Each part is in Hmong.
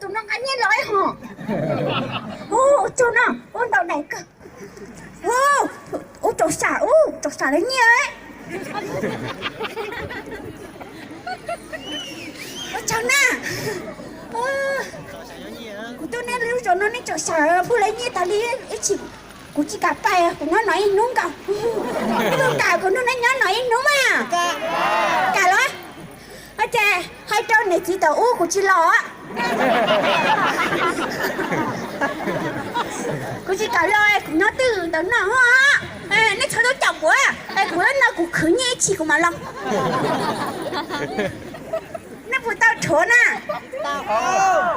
Tus no nqa nyiaj los ho. Ub, tus no ub ntau dais kawg. Ub, ub, tsaus sam, ub, tsaus sam lawv nyiaj. Ua tsaug na. Kuv tuaj nej lub zos no nej tsaus sam pub lawv nyiaj tas li, ib tsis kuv tsis kam pais, kuv nyob no ib hnub nkaus. Kuv kam kuv nrog nej nyob no ib hnub mas. Kam los? Ua cas hais rau niam txiv tau ub kuv tsis los. Kuv tsis kam los, kuv nyob twj ntawm no. Nej txhob tuaj caum kuv, kuv no kuv khwv nyiaj ib tsis kuv mam los. Nej puas tau rhuav na?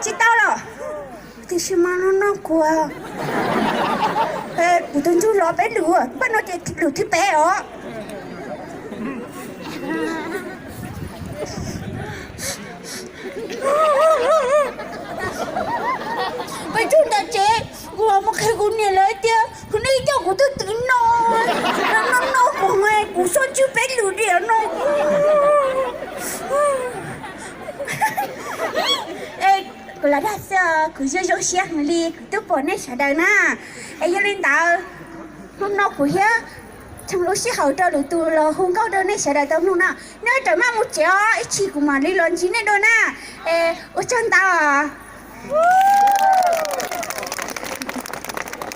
Tsis tau los? Tiam sis mas no no kuv, kuv tus ntsuj los peb lwm, paj no ces lwm thib peb os. Peb tsuj ntawm tsev, kuv mus qhia kuv niam lawv tias kuv nej coj kuv twb twv no, no no kuv, kuv soj ntswg peb lwm diam no. Es kuv los dag xwb, kuv zoo zoo siab heev li kuv twb pom nej sawv daws na. Es yog li ntawd, hnub no kuv thiab tsheej lub sij hawm rau lwm tus los hu nkauj rau nej sawv daws tau mloog no. Nej rawm maj mus tsev os, ib chim kuv mam li los ntsib nej dua na. Es ua tsaug ntau.